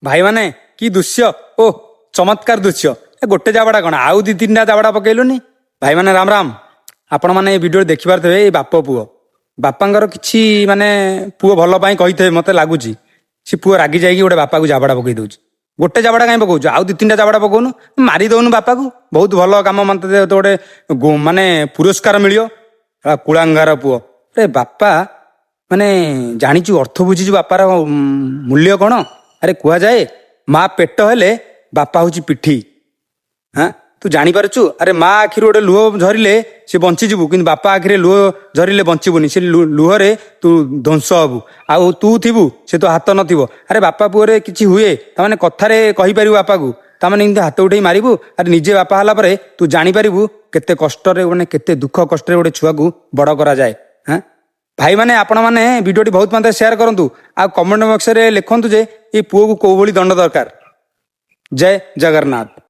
ଭାଇମାନେ, କି ଦୃଶ୍ୟ ଓ ଚମତ୍କାର ଦୃଶ୍ୟ! ଏ ଗୋଟେ ଜାବଡ଼ା କ'ଣ, ଆଉ ଦି ତିନିଟା ଜାବଡ଼ା ପକେଇଲୁନି? ଭାଇମାନେ, ରାମ ରାମ। ଆପଣମାନେ ଏ ଭିଡ଼ିଓରେ ଦେଖିପାରୁଥିବେ, ଏଇ ବାପ ପୁଅ, ବାପାଙ୍କର କିଛି ମାନେ ପୁଅ ଭଲ ପାଇଁ କହିଥିବେ ମତେ ଲାଗୁଛି। ସେ ପୁଅ ରାଗି ଯାଇକି ଗୋଟେ ବାପାକୁ ଜାବଡ଼ା ପକେଇ ଦଉଛି। ଗୋଟେ ଜାବଡ଼ା କାହିଁ ପକଉଛୁ? ଆଉ ଦି ତିନିଟା ଜାବଡ଼ା ପକଉନୁ, ମାରି ଦଉନୁ ବାପାକୁ। ବହୁତ ଭଲ କାମ, ମତେ ତ ଗୋଟେ ମାନେ ପୁରସ୍କାର ମିଳିବ। କୁଳାଙ୍ଗାର ପୁଅ ଆରେ ବାପା ମାନେ ଜାଣିଛୁ, ଅର୍ଥ ବୁଝିଛୁ ବାପାର ମୂଲ୍ୟ କ'ଣ? ଆରେ, କୁହାଯାଏ ମା ପେଟ ହେଲେ ବାପା ହଉଛି ପିଠି। ହଁ, ତୁ ଜାଣିପାରୁଛୁ? ଆରେ, ମା ଆଖିରୁ ଗୋଟେ ଲୁହ ଝରିଲେ ସେ ବଞ୍ଚିଯିବୁ, କିନ୍ତୁ ବାପା ଆଖିରେ ଲୁହ ଝରିଲେ ବଞ୍ଚିବୁନି। ସେ ଲୁହରେ ତୁ ଧ୍ୱଂସ ହବୁ ଆଉ ତୁ ଥିବୁ, ସେ ତୋ ହାତ ନଥିବ। ଆରେ, ବାପା ପୁଅରେ କିଛି ହୁଏ, ତାମାନେ କଥାରେ କହିପାରିବୁ ବାପାକୁ, ତାମାନେ ଏମିତି ହାତ ଉଠେଇ ମାରିବୁ? ଆରେ, ନିଜେ ବାପା ହେଲା ପରେ ତୁ ଜାଣିପାରିବୁ କେତେ କଷ୍ଟରେ, ମାନେ କେତେ ଦୁଃଖ କଷ୍ଟରେ ଗୋଟେ ଛୁଆକୁ ବଡ଼ କରାଯାଏ। ହଁ ଭାଇମାନେ, ଆପଣମାନେ ଭିଡ଼ିଓଟି ବହୁତ ମାତ୍ରାରେ ସେୟାର କରନ୍ତୁ ଆଉ କମେଣ୍ଟ ବକ୍ସରେ ଲେଖନ୍ତୁ ଯେ ଏ ପୁଅକୁ କୋଉ ଭଳି ଦଣ୍ଡ ଦରକାର। ଜୟ ଜଗନ୍ନାଥ।